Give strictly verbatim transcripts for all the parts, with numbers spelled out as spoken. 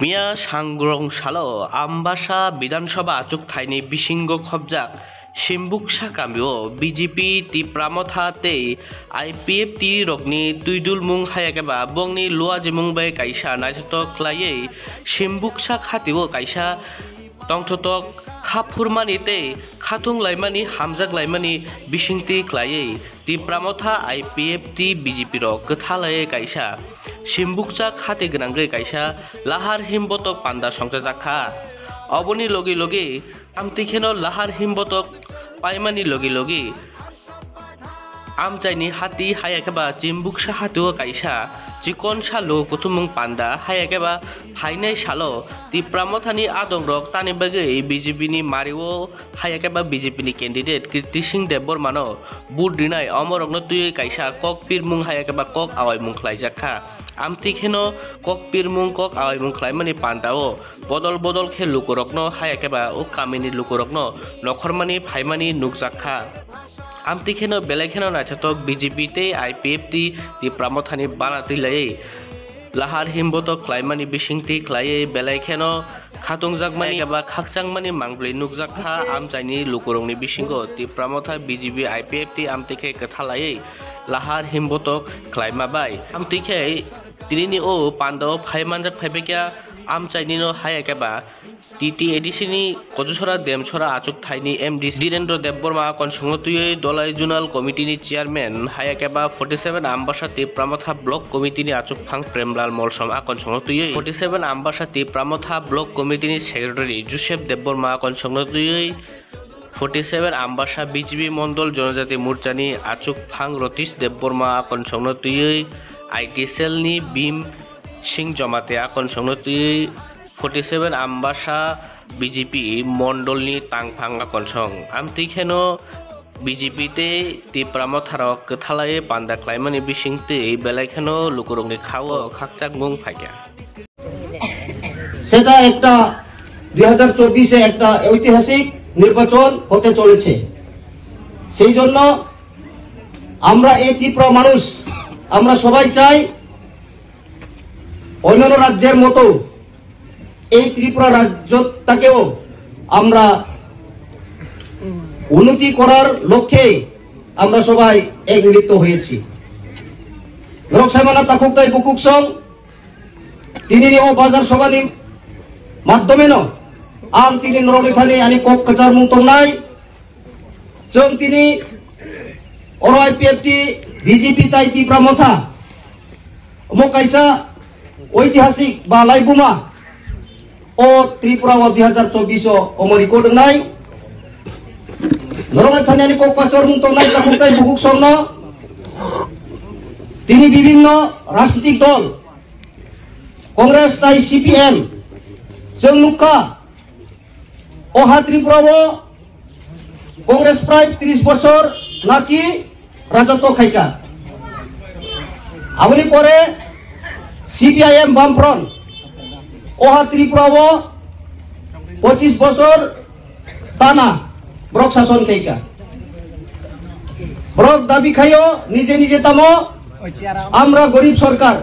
Miya sangrong salo Ambasa Bidhan Sabha achuk thaini bisingo khobjak Simbuksa kamio B J P, Tipra Motha tei I P F T rokni twidulmung hayakeba bongni luajimung bai kaisa naithotok khlaiwi Simbuksa khatio kaisa tongthotok khaphurmani tei khatung laimani hamjak laimani bisingtwi khlaiwi Tipra Motha I P F T B J P rok kwthalaiwi kaisa Simbuksa khati gwnangwi kaisa lahar himbotok panda songchajak kha. Oboni logi logi amtwi kheno lahar himbotok paimani logi logi amchaini hati hayakeba Chimbuksa hatio kaisa chikon salo kuthumung panda hayakeba phainai salo Tipra Mothani adongrok tani bagwi B J P ni mario hayakeba B J P ni candidate Kirti Singh Debbarmano vote rinai omorokno twiwi kaisa kok pirmung hayakeba kok awaimung khlaijak kha. Amtwi kheno kok pirmung kok awaimung khlaimani pandao bodol bodol khe lukurokno hayakeba o kamini lukurokno nokhormani phaimani nukjak kha. Amtwi kheno belai kheno naithotok B J P tei I P F T Tipra Mothani bana twi laiwi lahar himbotok khlaimani bisingtwi khlaiwi belai kheno khatungjakmani eba khakchangmani mangbwlwi nukjak kha amchaini lukurokni bisingo Tipra Motha B J P I P F T amtwi khe kwthalaiwi lahar himbotok khlaima bai. Amtwi khe tinini o pandao phai manjak phaibaikya amchainino hayakeba T T A D C ni Kojusora Demsora achuk thaini M D C Dhirendra Debbarma konsongno twiwi Dolai Zonal Committee ni Chairman hayakeba forty seven Ambasa Tipra Motha Block Committee ni achuk phang Premlal Molsom a konsongno twiwi forty seven Ambasa Tipra Motha Block Committee ni Secretary Joseph Debbarma konsongno twiwi forty seven Ambasa B J P Mondol Jonojati Morcha ni achuk phang Rotish Debbarma a konsongno twiwi I T cell ni Bhim Singh Jamatia konsongno twiwi forty seven Ambasa B J P mondolni tangphang a konsong. Amtwi kheno B J P tei Tipra Motharok kwthalaiwi panda khlaimani bisingtwi belai kheno lukurokni khao khakchangmung phaikha. সেটা একটা দুই হাজার চব্বিশে একটা ঐতিহাসিক নির্বাচন হতে চলেছে। সেই জন্য আমরা এই ত্রিপুরা মানুষ, আমরা সবাই চাই অন্যান্য রাজ্যের মতো এই ত্রিপুরা রাজ্যটাকেও আমরা উন্নতি করার লক্ষ্যে আমরা সবাই একত্রিত হয়েছি। Norok saimana takhuk tai bukhuk song, tini ni o bazar sobha ni madhyome no ang tini norok ni thani ani kok kwchar mung tongnai. Chwng tini oro I P F T, B J P tai Tipra Motha omo kaisa oitihasik ba laibuma o Tripura o dui hazar chobbish o omo record wngnai. Norok ni thani ani kok kwchar mung tongnai takhuk tai bukhuk song no tini bibhinno rajnitik dol Congress tai C P M chwng nukha. O ha Tripura o Congress prai tris bochor naki rajotwo khaikha. Aboni pore C P I M Bamfront o ha Tripura o pochis bochor tana borok sason khaikha. Borok dabi khaio nije nije tamo, আমরা গরিব সরকার।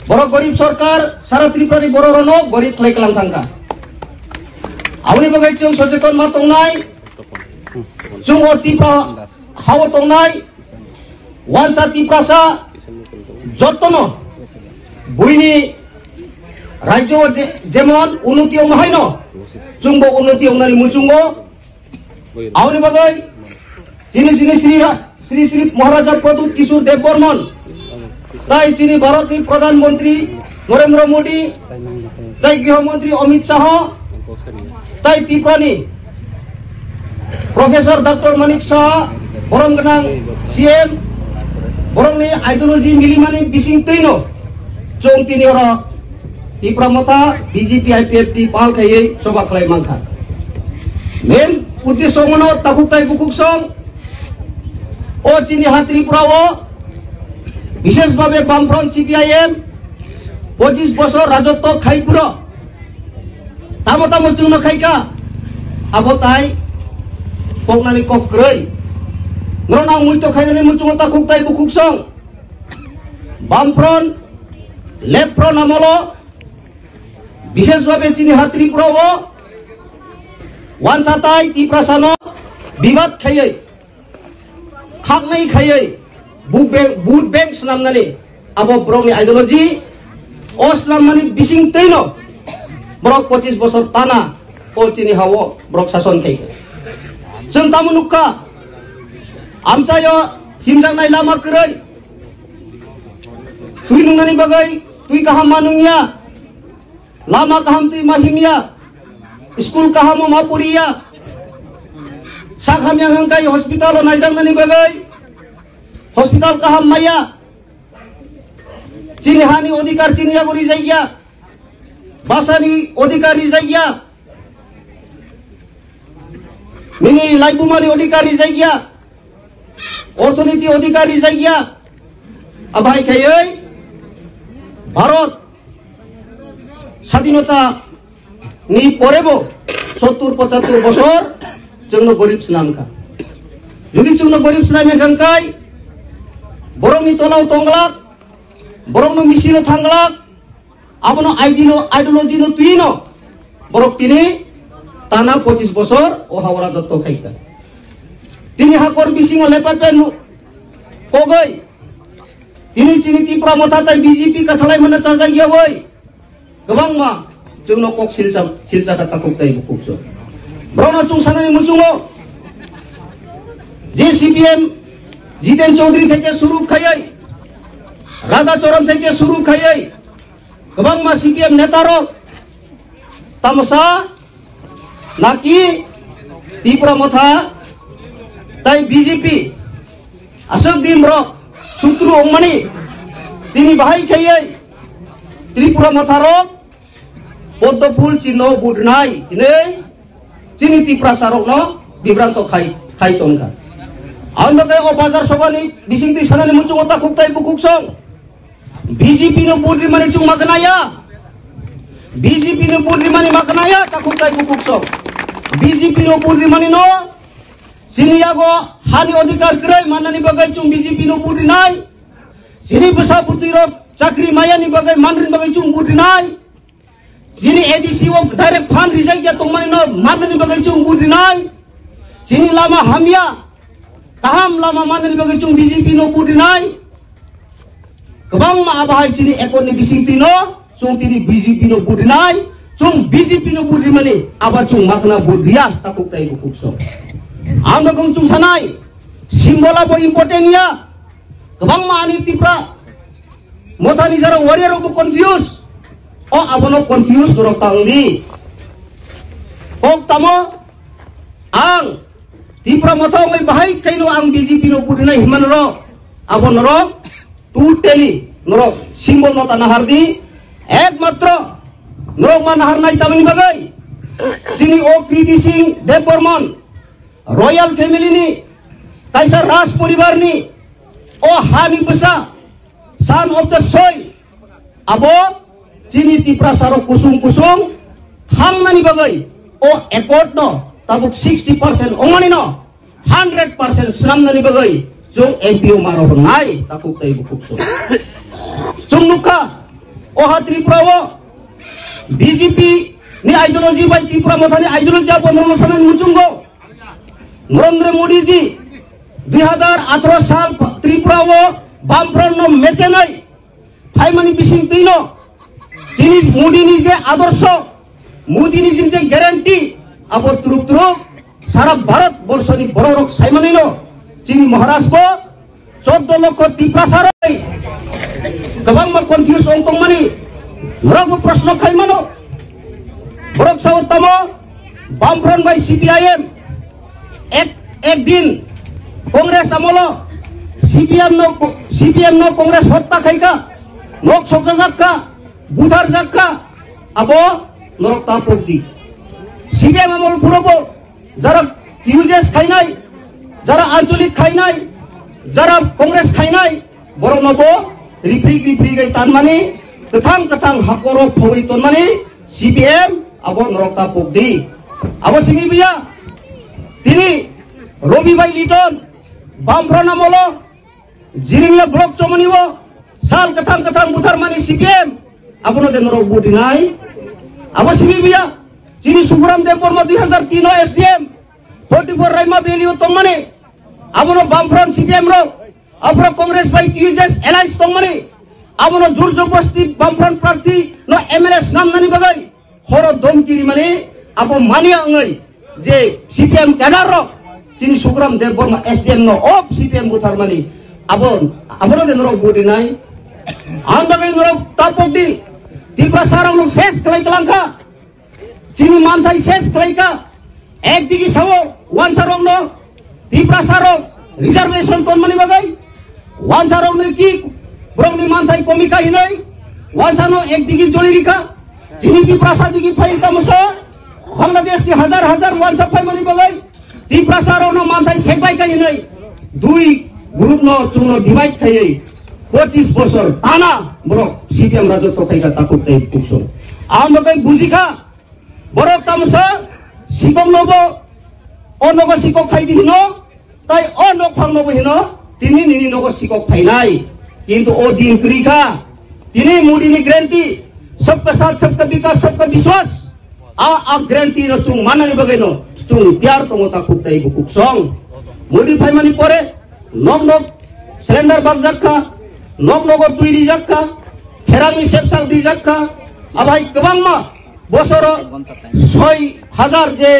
Borok gorib sorkar, sara Tripura ni borok rok no gorib khlai klang thangkha. Aboni bagwi chwng socheton ma tongnai, chwng o Tripura hao tongnai, wansa Tiprasa, jotono buini rajyo o je-, jemon unnoti ongma haino, chwngbo unnoti ongnani muchungo, Aboni bagwi chini chini Sri Ra-, Sri Sri Maharaja Pradyut Kishore Dev Barman, tai chini Bharat ni Pradhan Mantri Narendra Modi, tai Griha Mantri Amit Shah, tai Tripura ni Professor Doctor Manik Saha, borom gwnang C M, borok ni ideology milimani bising twino chwng tini oro Tipra Motha B J P I P F T pal khaiwi choba khlai mankha. Main uddesho mano takhuk tai bukhuk song o chini ha Tripura o bishesh bhabe Bamfront C P I M pochis bochor rajotwo khai phuro tamo tamo chwngno khaikha abo tai koknani kok kwrwi. Norok ang muito khainani muchungo takhuk tai bukhuk song Bamfront Left front amolo, bishesh bhabe chini ha Tripura o, wansa tai Tiprasa no bibad khaiwi, khaknai khaiwi, vote bank, vote bank swnamnani abo borokni ideology, o swnammani bising twino borok pochis bosor tana o chini ha o borok sason khaikha. Chwng tamo nukha, amchaio himjaknai lama kwrwi, twi nungnani bagwi twi kaham ma nungya, lama kaham twi ma himya, school kaham o ma poriya, sak hamya hwnkhe hospital o naijaknani bagwi hospital kaham maya, chini hani odhikar chini yago rijakya, basani odhikar rijakya, nini laibumani odhikar rijakya, orthoniti odhikar rijakya. Abai khaiwi Bharat sadinota ni porebo sottur pochattur bosor chwngno gorib swnamkha. Jodi chwngno gorib swnamya hwnkhe borokni tolao tongglak, borokno misilo thangglak, abono ideolo-, ideology no twino borok tini tana pochis bosor o hawra jotto khaikha. Tini hakor bisingo lepapen kogoi tini chini Tipra Motha tai B J P kathalai mano chajak yawi kwbangma chwngno kok silcha, silcha kha takhuk tai bukhuk so. Borokno chwng sanani muchungo je C P M Jiten Chaudhary theke suru khaiwi, Radha Charan theke suru khaiwi, kwbangma C P M neta rok tamasa naki Tipra Motha tai B J P aswk din borok sutru wngmani tini bahai khaiwi Tripura Motha rok poddo phul chinno budnai hinwi chini Tiprasa rokno bibranto khai, khai tongkha. Ang bagwi o bazar sobani bisingtwi sanani muchungo takhuk tai bukhuk song. B J P no vote rimani chwng ma khnaya. B J P no vote rimani ma khnaya, takhuk tai bukhuk sok. B J P no vote rimani no, chini yago hani odhikar kwrwi mannani bagwi chwng B J P no vote rinai. Chini bwsa bwtwi rok chakri mayani bagwi manrwini bagwi chwng vote rinai. Chini A D C o direct fund rijak ya tongmani no mannani bagwi chwng vote rinai. Chini lama hamya, kaham lama mannani bagwi chwng B J P no vote rinai. Kwbangma abahai chini accord ni bisingtwi no chwng tini B J P no vote rinai. Chwng B J P no vote rimani aba chwng makna vote riya takhuk tai bukhuk so. Ang bagwi chwng sanai, symbol abo important ya. Kwbangma ani Tipra Mothani jara warrior rokbo confuse. O abono confuse norok ta wngdi. Kok tamo ang Tipra Motha wngwi bahai khaino ang B J P no vote rinai hinma norok. Abo norok totally norok symbol no ta nahardi. Ekmatro norok ma naharnai tamni bagwi chini o Kriti Singh Debbarman royal family ni, kaisa Raj poribar ni, o hani bwsa, son of the soil, abo chini Tiprasa rok kusung kusung thangnani bagwi o accord no tabuk sixty percent ongmani no hundred percent swnamnani bagwi chwng M P o maro hwnai takhuk tai bukhuk so. Chwng nukha, o ha Tripura o B J P ni ideology bai Tipra Mothani ideology abo norok sanani muchungo. Narendra Modi ji dui hazar atharo sal Tripura o Bamfront no mechenai phaimani bising twi no tini Modi ni je adorsho, Modi ni je guarantee abo truk truk sara Bharat borso ni borok rok saimani no chini Maharaj bo Chordo lokho Tiprasa rok kwbangma confuse wng tongmani norokbo proshno khai mano. Borok sao tamo Bamfront bai C P I M ek, ek din Congress amolo C P M no, C P M no Congress hotta khai kha, nok sokjajak kha, butharjak kha, abo norok ta pokdi. C P M amol phurobo jara Q J S khainai, jara ancholik khainai, jara Congress khainai, borok no bo rifrik rifrik ai tanmani, kwthang kwthang hakoro phogwi tonmani C P M abo norok ta pokdi. Abo simi biya, tini Robi bai Liton, Bamfront amolo, Jiringya block chomani o Sal kwthang kwthang butharmani C P M, abono de norok vote rinai? Abo simi biya. Chini Sukuram Debbarma dui hazar tin o S D M, forty four Raima Valley o tongmani, abono Bamfront C P M rok, aphro Congress bai T U J S alliance tongmani, abono jur jobosti Bamfront prarthi no M L A snamnani bagwi horo domki rimani, abo mania wngwi je C P M cadre rok chini Sukuram Debbarma S D M no of C P M butharmani, abo, abono de norok vote rinai? Ang bagwi norok tapok di, Tiprasa rok no ses khlai klangkha. Chini manthai ses khlaikha. Ekdigi sao, wansarokno Tiprasarok reservation tonmani bagwi, wansarokno ki borokni manthai komikha hinwi, wansano ekdigi joli rikha. Chini Tiprasa digi phai tamo sa, Bangladesh ni hajar hajar wansa phaimani bagwi, Tiprasa rokno manthai sekbai kai hinwi dui group no chwngno divide khaiwi pochis bosor tana borok C P M rajotwo khaikha takhuk tei bukhuk song. Ang bo kai bujikha, borok tamsa sikok nobo o nogo sikok khaidi hino, tai o nokphang nobo hino, tini nini nogo sikok khainai. Kintu o din kwrwi kha, tini Modi ni guarantee, sabka saath, sabka vikas, sabka vishwas. A, a guarantee no chwng manani bagwi no chwng tiyar tongo takhuk tei bukhuk song. Modi phaimani pore nok nok cylinder bakjak kha, nok nogo twi rijak kha, pherangni sepsak rijak kha. Abai kwbangma bosoro soi hajar je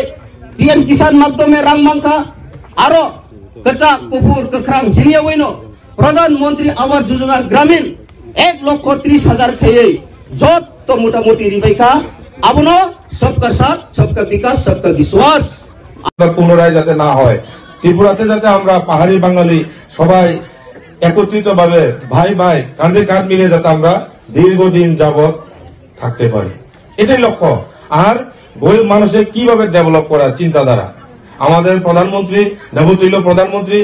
P M Kisan madhyome rang mankha, aro kwchak kuphur kwkhrang himyawi no Pradhan Mantri Awas Yojana Gramin ek lokho tris hajar khaiwi jotto motamuti ribaikha, abono sabka saath, sabka vikas, sabka vishwas. আমরা পুনরায় যাতে না হয়, ত্রিপুরাতে যাতে আমরা পাহাড়ি বাঙালি সবাই একত্রিতভাবে ভাই ভাই কাঁধে কাঁধ মিলিয়ে যাতে আমরা দীর্ঘদিন যাবত থাকতে পারি, এটাই লক্ষ্য। আর গরিব মানুষের কিভাবে ডেভেলপ করার চিন্তাধারা, আমাদের প্রধানমন্ত্রী, দেবতুল্য প্রধানমন্ত্রী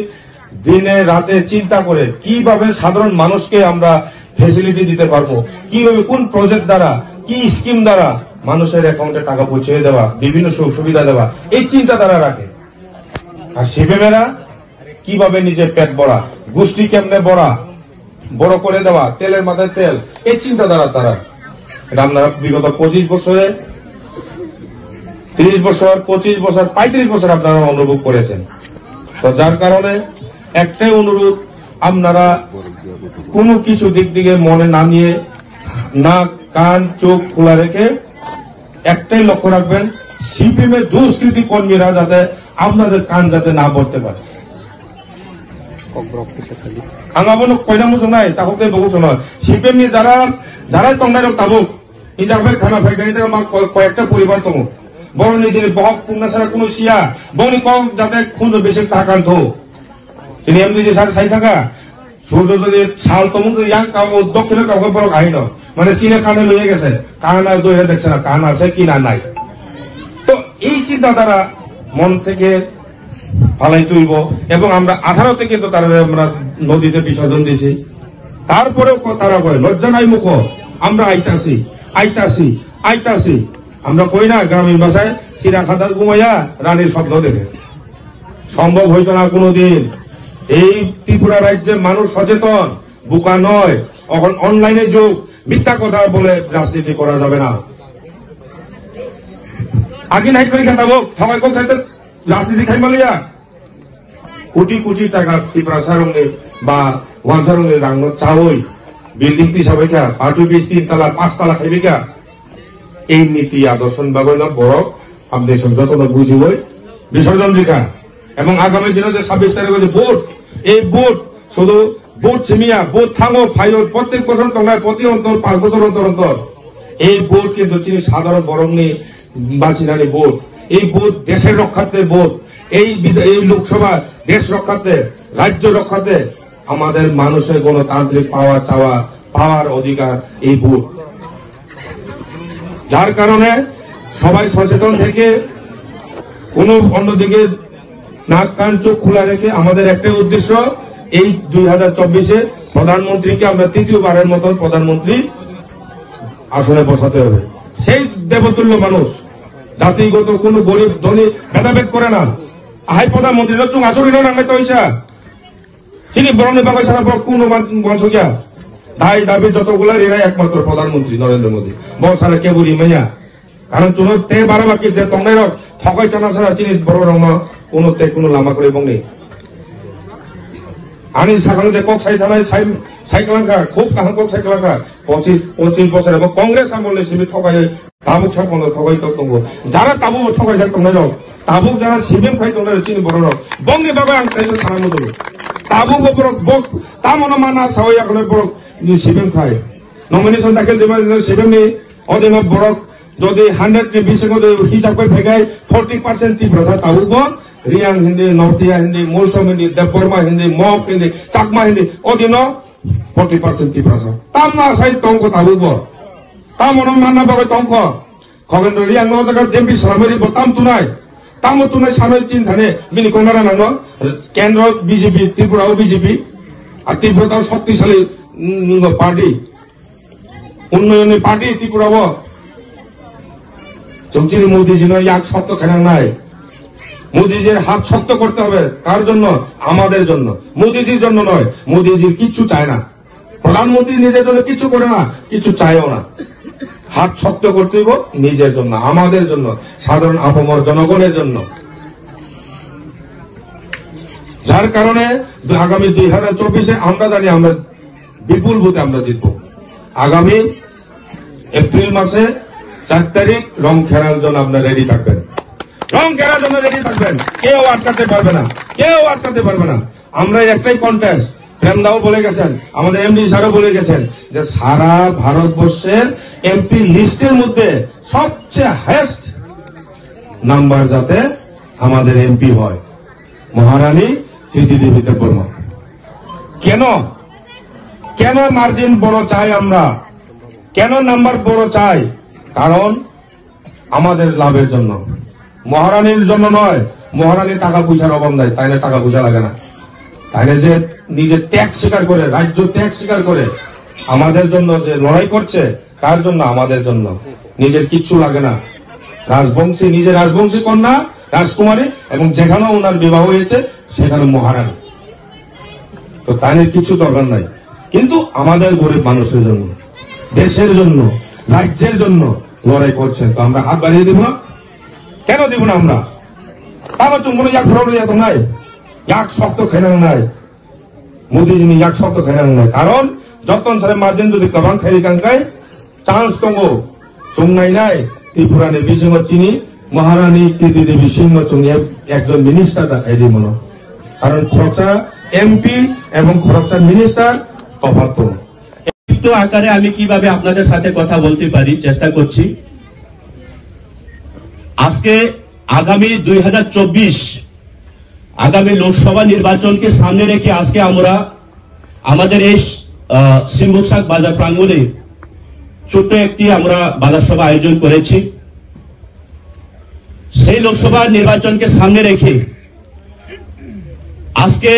দিনে রাতে চিন্তা করে কিভাবে সাধারণ মানুষকে আমরা ফেসিলিটি দিতে পারবো, কিভাবে কোন প্রজেক্ট দ্বারা, কি স্কিম দ্বারা মানুষের অ্যাকাউন্টে টাকা পৌঁছে দেওয়া, বিভিন্ন সুযোগ সুবিধা দেওয়া, এই চিন্তাধারা রাখে। আর সিপিএম এরা কিভাবে নিজের পেট ভরা, গোষ্ঠী কেমনে ভরা, বড় করে দেওয়া, তেলের মাথায় তেল, এই চিন্তাধারা তারা। এটা আপনারা বিগত পঁচিশ বছরে, তিরিশ বছর, পঁচিশ বছর, পঁয়ত্রিশ বছর আপনারা অনুভব করেছেন। তো যার কারণে একটাই অনুরোধ, আপনারা কোনো কিছু দিক দিকে মনে না নিয়ে, নাক, কান, চোখ খোলা রেখে একটাই লক্ষ্য রাখবেন, সিপিএম এর দুষ্কৃতী কর্মীরা যাতে আপনাদের কান যাতে না পড়তে পারে। Ang abono koina muchungnai, takhuk tei bukhuk chungnai. CPM ni jara, jara tongnai rok tabuk. Injak bai khana phai khe, injak ma ko-, koyekta poribar tongo. Borok ni jini bohok pungna sara kunu siya. Bongni kok jate khunjo bisi takan tho. Chini M D C sir sai thaka. Surjo jodi sal tomung to yang kamo, dokkino kamo borok ahino. Mane chini kane loye gese. Kana doye dekse na, kana ase ki na nai. To ei chinta dhara mon theke falai tuibo, ebong amra atharo te kintu tarare amra nodite bisorjon disi. Tarporeo ko-, tara koi, "Lojja nai mukho, amra aitasi, aitasi, aitasi." Amra koi na, gramin bhashaye, "Chira khadar ghumaiya, ranir sopno dekhe." সম্ভব হইতো না কোনোদিন। এই ত্রিপুরা রাজ্যের মানুষ সচেতন, বোকা নয়। এখন অনলাইনে যুগ, মিথ্যা কথা বলে রাজনীতি করা যাবে না। আগে নাই করে খেতাবো, সবাই কোন সাইডে রাজনীতি খাই মালিয়া? কোটি কোটি টাকা ত্রিপুরা সারঙ্গে বা ওয়ান সারঙ্গে রাংনো চাওই, বিল্ডিং তি সবাই খা, পাটু বিশ তিন তালা, পাঁচ তালা খাইবে খা। এই নীতি আদর্শন বাগৈনো বড় আপনি সংযতন বুঝিবই বিসর্জন রেখা। এবং আগামী দিনে যে ছাব্বিশ তারিখ যে ভোট, এই ভোট শুধু ভোট ছিমিয়া, ভোট থাঙো, ফাইও, প্রত্যেক বছর tongnai, প্রতি অন্তর, পাঁচ বছর অন্তর অন্তর। এই ভোট কিন্তু তিনি সাধারণ বরংনি বাঁচিনানি ভোট। এই ভোট দেশের রক্ষার্থে ভোট। এই বিধা-, এই লোকসভা দেশ রক্ষার্থে, রাজ্য রক্ষার্থে আমাদের মানুষের গণতান্ত্রিক পাওয়া চাওয়া, পাওয়ার অধিকার এই ভোট। যার কারণে সবাই সচেতন থেকে কোনো অন্যদিকে নাক কান চোখ খোলা রেখে আমাদের একটাই উদ্দেশ্য, এই দুই হাজার চব্বিশে প্রধানমন্ত্রীকে আমরা তৃতীয়বারের মতন প্রধানমন্ত্রী আসনে বসাতে হবে। সেই দেবতুল্য মানুষ, জাতিগত কোনো গরিব ধনী ভেদাভেদ করে না। আহাই প্রধানমন্ত্রী রচুং আসুরি না নাঙ্গাই তো ইচ্ছা। Chini borokni bagwi sana borok kunu man-, mansukya. Tai dabi jotogulo rinai ekmatro Pradhan Mantri Narendra Modi. Bo sara kebo rimaya. Karon chuno te bara baki je tongnai rok thokai chana sara chini borok rokno kuno te kuno lama kwrwi bongni. Ani sakang je kok sai thanai sai, sai kwlangkha, khub kaham kok sai kwlangkha. Pochis, pochis bosor ebo Congress amolni simi thokai tabuk sakono thokai tok tongo. Jara tabuk bo thokai jak tongnai rok, tabuk jara sibim khai tongnai rok chini borok rok. Bongni bagwi ang kaisa sana muchungo. Tabuk bo borok bok tamono mana sawi yakono borok ni sibim khai. Nomination dakhil dima sibim ni odino borok jodi hundred ni bisingo jodi hisab koi phegai forty percent Tiprasa tabuk bo Reang hindi, Nortia hindi, Molsom hindi, Debbarma hindi, Mok hindi, Chakma hindi, odino forty percent Tiprasa. Tamna sai tongko tabuk bo. Tamono manna bagwi tongko. Khogendra Reang no jaga M P salamari bo tam tunai. Tamo tunai sanoi tin thane bini konara nangno kendro B J P, Tripura o B J P. A Tripura ta shaktisali, mm, party. উন্নয়নী পার্টি ত্রিপুরা ও। চুমচিনি মোদিজি নয়, এক শক্ত খেলাং নাই। মোদিজির হাত শক্ত করতে হবে। কার জন্য? আমাদের জন্য। মোদিজির জন্য নয়। মোদিজির কিচ্ছু চায় না। প্রধানমন্ত্রী নিজের জন্য কিছু করে না, কিছু চায়ও না। হাত শক্ত করতে হইব নিজের জন্য, আমাদের জন্য, সাধারণ আপামর জনগণের জন্য। যার কারণে দু-, আগামী দুই হাজার চব্বিশে আমরা জানি আমরা বিপুল ভোটে আমরা জিতবো। আগামী এপ্রিল মাসে চার তারিখ রং খেলার জন্য আপনারা রেডি থাকবেন, রং খেলার জন্য রেডি থাকবেন, কেউ আটকাতে পারবে না, কেউ আটকাতে পারবে না। আমরা একটাই কন্টেস্ট, প্রেমদাও বলে গেছেন, আমাদের এমডি স্যারও বলে গেছেন যে সারা ভারতবর্ষের এমপি লিস্টের মধ্যে সবচেয়ে হায়েস্ট নাম্বার যাতে আমাদের এমপি হয়, মহারানী প্রীতি দেবী দেববর্মা। কেন, কেন মার্জিন বড় চাই আমরা, কেন নাম্বার বড় চাই? কারণ আমাদের লাভের জন্য, মহারানীর জন্য নয়। মহারানীর টাকা পয়সার অভাব নাই, তাই না? টাকা পয়সা লাগে না, তাই না? যে নিজে ত্যাগ স্বীকার করে, রাজ্য ত্যাগ স্বীকার করে আমাদের জন্য যে লড়াই করছে, কার জন্য? আমাদের জন্য। নিজের কিচ্ছু লাগে না। রাজবংশী, নিজে রাজবংশী কন্যা, রাজকুমারী, এবং যেখানে ওনার বিবাহ হয়েছে সেখানে মহারানী। তো তাদের কিছু দরকার নাই, কিন্তু আমাদের গরিব মানুষের জন্য, দেশের জন্য, রাজ্যের জন্য লড়াই করছেন। তো আমরা হাত বাড়িয়ে দিব না? কেন দিব না আমরা? আমার চুম্বনে এক ফ্রড হয়ে নাই, এক শক্ত খেলানো নাই। Modi ni yak sok to khaina nangnai. Karon joton sare margin jodi kwbang khairi kangkai chance tongo. Chwng nainai Tripura ni bisingo chini Maharani Kriti Devi Singh no chwng ek-, ekjon minister da khairi mono. Karon khoroksa M P ebong khoroksa minister tophat tongo. লিখিত আকারে আমি কিভাবে আপনাদের সাথে কথা বলতে পারি, চেষ্টা করছি। আজকে আগামী দুই হাজার চব্বিশ, আগামী লোকসভা নির্বাচনকে সামনে রেখে আজকে আমরা আমাদের এই, আহ, সিম্বুকসাক বাজার প্রাঙ্গণে ছোট্ট একটি আমরা বাজার সভা আয়োজন করেছি। সেই লোকসভা নির্বাচনকে সামনে রেখে আজকে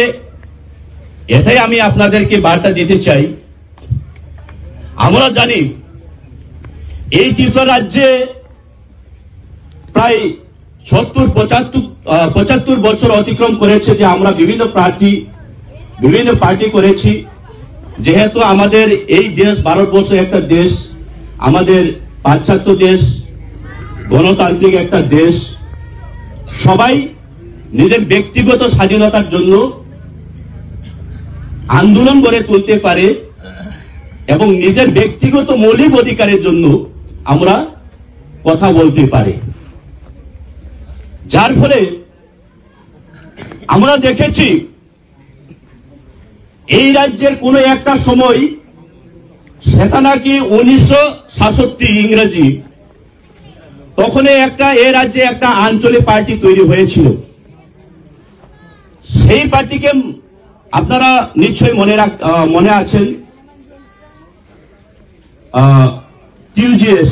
এটাই আমি আপনাদেরকে বার্তা দিতে চাই, আমরা জানি এই ত্রিপুরা রাজ্যে প্রায় সত্তর পঁচাত্তর, আহ, পঁচাত্তর বছর অতিক্রম করেছে যে আমরা বিভিন্ন প্রার্থী, বিভিন্ন পার্টি করেছি। যেহেতু আমাদের এই দেশ, ভারতবর্ষ একটা দেশ, আমাদের পাশ্চাত্য দেশ, গণতান্ত্রিক একটা দেশ, সবাই নিজের ব্যক্তিগত স্বাধীনতার জন্য আন্দোলন গড়ে তুলতে পারে এবং নিজের ব্যক্তিগত মৌলিক অধিকারের জন্য আমরা কথা বলতে পারে, যার ফলে আমরা দেখেছি এই রাজ্যের কোনো একটা সময়, সেটা নাকি উনিশশো সাতষট্টি ইংরেজি, তখনই একটা, এ রাজ্যে একটা আঞ্চলিক পার্টি তৈরি হয়েছিল। সেই পার্টিকে আপনারা নিশ্চয়ই মনে রাখ-, আহ, মনে আছেন, আহ, টিউজিএস।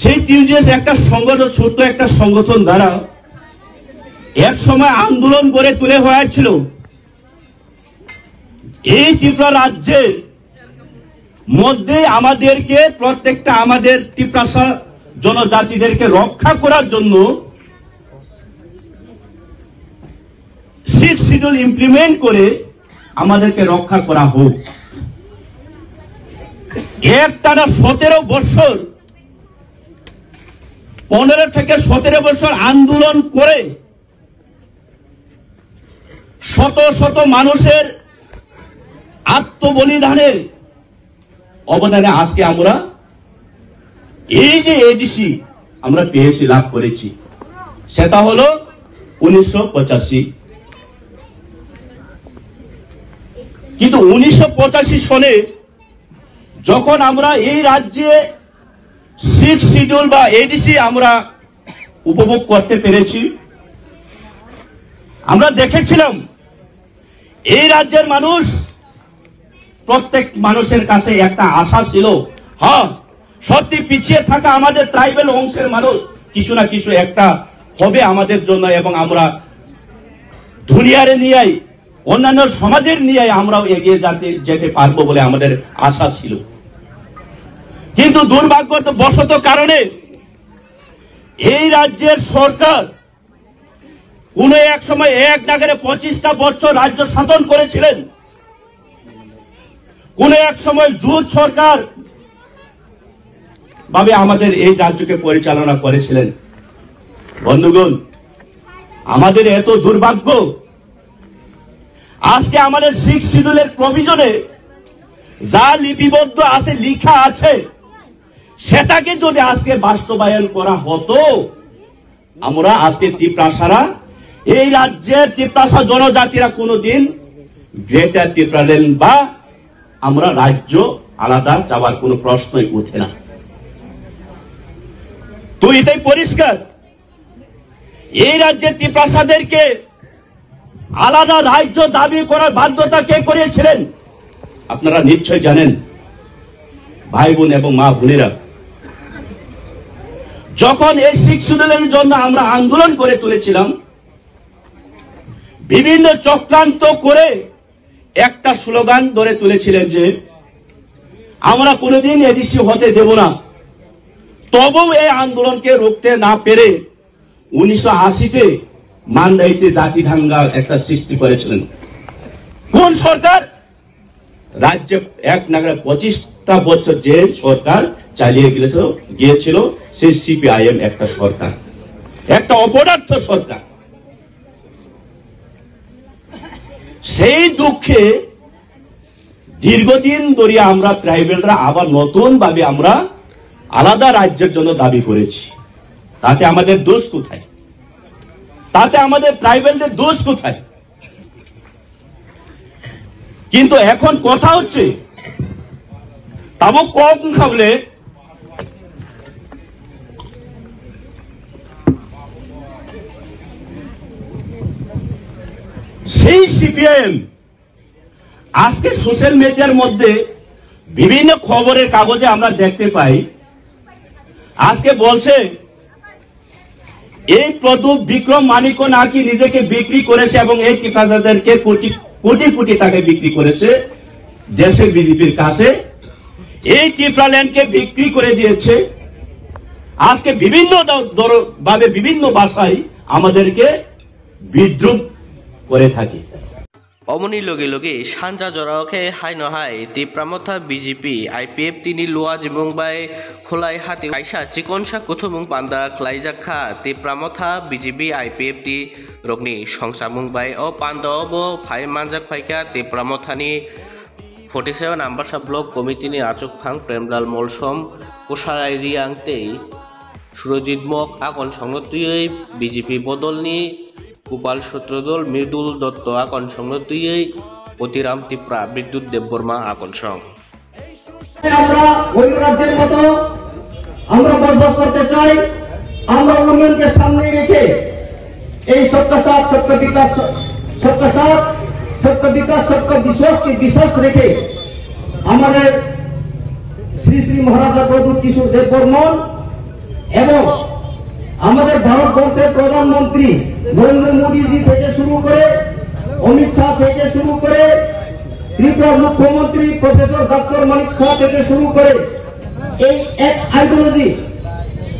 সেই টিউজিএস একটা সংগঠন, ছোট্ট একটা সংগঠন দ্বারা এক সময় আন্দোলন গড়ে তুলে হয়েছিল। এই ত্রিপুরা রাজ্যের মধ্যে আমাদেরকে, প্রত্যেকটা আমাদের তিপ্রাসা জনজাতিদেরকে রক্ষা করার জন্য সিক্স শিডিউল ইমপ্লিমেন্ট করে আমাদেরকে রক্ষা করা হোক। একটানা সতেরো বছর, পনেরো থেকে সতেরো বছর আন্দোলন করে শত শত মানুষের আত্মবলিদানের অবদানে আজকে আমরা এই যে এডিসি আমরা পেয়েছি, লাভ করেছি, সেটা হলো উনিশশো পঁচাশি। কিন্তু উনিশশো পঁচাশি সনে যখন আমরা এই রাজ্যে সিক্স শিডিউল বা এডিসি আমরা উপভোগ করতে পেরেছি, আমরা দেখেছিলাম এই রাজ্যের মানুষ, প্রত্যেক মানুষের কাছে একটা আশা ছিল। হ্যাঁ, সত্যি পিছিয়ে থাকা আমাদের ট্রাইবাল অংশের মানুষ কিছু না কিছু একটা হবে আমাদের জন্য, এবং আমরা দুনিয়ারে নিয়ে অন্যান্য সমাজের নিয়ে আমরাও এগিয়ে যাতে, যেতে পারবো বলে আমাদের আশা ছিল। কিন্তু দুর্ভাগ্যবশত কারণে এই রাজ্যের সরকার কোনো এক সময় এক নাগারে পঁচিশটা বছর রাজ্য শাসন করেছিলেন, কোনো এক সময় জোট সরকার ভাবে আমাদের এই রাজ্যকে পরিচালনা করেছিলেন। বন্ধুগণ, আমাদের এত দুর্ভাগ্য, আজকে আমাদের সিক্স শিডিউলের প্রভিশনে যা লিপিবদ্ধ আছে, লিখা আছে, সেটাকে যদি আজকে বাস্তবায়ন করা হতো, আমরা আজকে তিপ্রাসারা, এই রাজ্যের তিপ্রাসা জনজাতিরা কোনোদিন গ্রেটার তিপ্রাল্যান্ড বা আমরা রাজ্য আলাদা চাওয়ার কোনো প্রশ্নই উঠে না। তো এটাই পরিষ্কার, এই রাজ্যের তিপ্রাসাদেরকে আলাদা রাজ্য দাবি করার বাধ্যতা কে করিয়েছিলেন? আপনারা নিশ্চয় জানেন, ভাই বোন এবং মা বোনেরা, যখন এই সিক্স শিডিউলের জন্য আমরা আন্দোলন করে তুলেছিলাম, বিভিন্ন চক্রান্ত করে একটা স্লোগান ধরে তুলেছিলেন যে আমরা কোনোদিন এডিসি হতে দেব না। তবুও এই আন্দোলনকে রুখতে না পেরে উনিশশো আশিতে মান্ডাইতে জাতিদাঙ্গা একটা সৃষ্টি করেছিলেন। কোন সরকার? রাজ্যে এক নাগারে পঁচিশটা বছর যে সরকার চালিয়ে গেছিল, গিয়েছিল, সেই সিপিআইএম একটা সরকার, একটা অপদার্থ সরকার। সেই দুঃখে দীর্ঘদিন ধরে আমরা ট্রাইবেলরা আবার নতুন ভাবে আমরা আলাদা রাজ্যের জন্য দাবি করেছি। তাতে আমাদের দোষ কোথায়? তাতে আমাদের ট্রাইবেলদের দোষ কোথায়? কিন্তু এখন কথা হচ্ছে, তাবো কম খাবলে সেই সিপিআইএম আজকে সোশ্যাল মিডিয়ার মধ্যে বিভিন্ন খবরের কাগজে আমরা দেখতে পাই, আজকে বলছে এই প্রদ্যুৎ বিক্রম মাণিক্য নাকি নিজেকে বিক্রি করেছে এবং এই টিপ্রাসাদেরকে কোটি কোটি কোটি টাকায় বিক্রি করেছে দেশের বিজেপির কাছে। এই টিপ্রাল্যান্ডকে বিক্রি করে দিয়েছে। আজকে বিভিন্ন দ- দর- ভাবে বিভিন্ন ভাষায় আমাদেরকে বিদ্রুপ করে থাকে। Omoni loge loge sanja jorao khe haino hai Tipra Motha B J P I P F T ni lua jimung bai khulai hati kaisa chikonsa kuthumung panda khlaijak kha Tipra Motha B J P I P F T rokni songchamung bai. O panda o bo phai manjak phaikha Tipra Motha ni forty seven Ambasa Block Committee ni achukphang Premlal Molsom, Kosarai Riang tei Surojit Mok akon songno twiwi B J P bodolni Gopal Sutrodol, Mridul Dotto akon songno twiwi Otiram Tipra, Bidyut Debbarma akon song. আমরা অন্য রাজ্যের মতো আমরা বসবাস করতে চাই। আমরা উন্নয়নকে সামনে রেখে এই সবকা সাথ, সবকা বিকাশ, সবকা সাথ, সবকা বিকাশ, সবকা বিশ্বাসকে বিশ্বাস রেখে আমাদের শ্রী শ্রী মহারাজা প্রদ্যুৎ কিশোর দেব বর্মন এবং আমাদের ভারতবর্ষের প্রধানমন্ত্রী নরেন্দ্র মোদীজি থেকে শুরু করে, অমিত শাহ থেকে শুরু করে, ত্রিপুরার মুখ্যমন্ত্রী প্রফেসর ডক্টর মানিক সাহা থেকে শুরু করে এই এক আইডিওলজি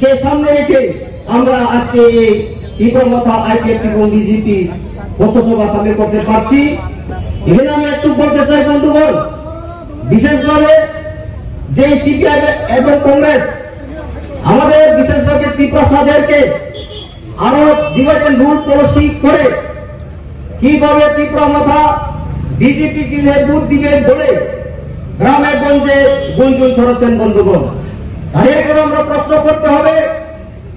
কে সামনে রেখে আমরা আজকে এই ত্রিপুরা মথা আইপিএফটি এবং বিজেপি পথসভা সামিল করতে পারছি। এখানে আমি একটু বলতে চাই বন্ধুগণ, বিশেষভাবে যে সিপিআইএম এবং কংগ্রেস আমাদের বিশেষভাবে ত্রিপ্রাসাদেরকে আরো ডিভাইড অ্যান্ড রুল পলিসি করে কিভাবে ত্রিপুরা মথা বিজেপি চিহ্নে ভোট দিবে বলে গ্রামে গঞ্জে গুঞ্জন ছড়াচ্ছেন বন্ধুগণ। তাদের উপর আমরা প্রশ্ন করতে হবে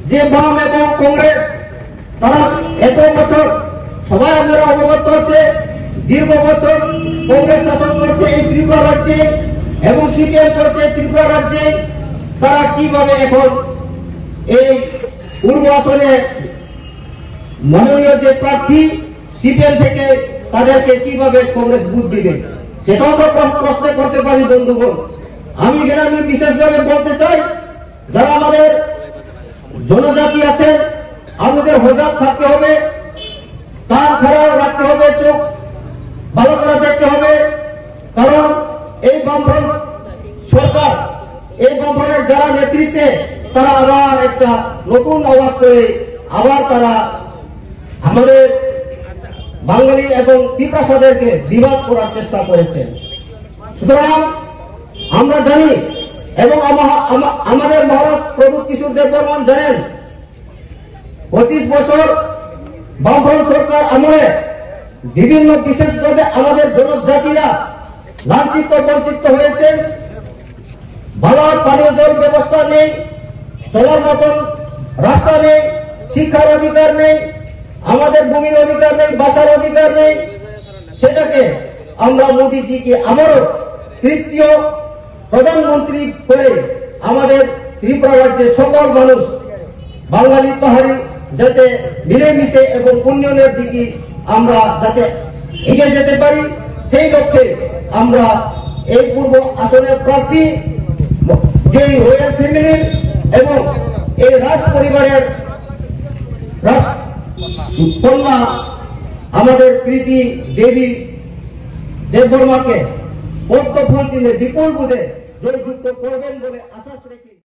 যে বাম এবং কংগ্রেস তারা এত বছর সবাই আমরা অবগত আছে, দীর্ঘ বছর কংগ্রেস শাসন করছে এই ত্রিপুরা রাজ্যে এবং সিপিএম করছে ত্রিপুরা রাজ্যে। তারা কিভাবে এখন এই পূর্ব আসনে মনোনীয় যে প্রার্থী সিপিএম থেকে তাদেরকে কিভাবে কংগ্রেস ভোট দিবে, সেটাও আমরা প্র-, প্রশ্ন করতে পারি বন্ধুগণ। আমি এখানে আমি বিশেষভাবে বলতে চাই, যারা আমাদের জনজাতি আছেন, আমাদের সজাগ থাকতে হবে, কান খাড়া রাখতে হবে, চোখ ভালো করে দেখতে হবে। কারণ এই বামফ্রন্ট সরকার, এই বামফ্রন্টের যারা নেতৃত্বে, তারা আবার একটা নতুন আওয়াজ করে আবার তারা আমাদের বাঙালি এবং তিপ্রাসাদেরকে বিভাগ করার চেষ্টা করেছেন। সুতরাং আমরা জানি এবং আমা-, আমা-, আমাদের মহারাজ প্রদ্যুৎ কিশোর দেববর্মন জানেন, পঁচিশ বছর বামফ্রন্ট সরকার আমলে বিভিন্ন বিশেষভাবে আমাদের জনজাতিরা লাঞ্ছিত বঞ্চিত হয়েছেন। ভালো পানীয় জল ব্যবস্থা নেই, চলার মতন রাস্তা নেই, শিক্ষার অধিকার নেই, আমাদের ভূমির অধিকার নেই, বাসার অধিকার নেই। সেটাকে আমরা মোদিজিকে আবারও তৃতীয় প্রধানমন্ত্রী করে আমাদের ত্রিপুরা রাজ্যের সকল মানুষ বাঙালি পাহাড়ি যাতে মিলেমিশে এবং উন্নয়নের দিকে আমরা যাতে এগিয়ে যেতে পারি, সেই লক্ষ্যে আমরা এই পূর্ব আসনের প্রার্থী, যে রয়্যাল ফ্যামিলির এবং এই রাজ পরিবারের রাজকন্যা আমাদের প্রীতি দেবী দেববর্মাকে পদ্ম ফুল চিহ্নে বিপুল ভোটে জয়যুক্ত করবেন বলে আশ্বাস রেখে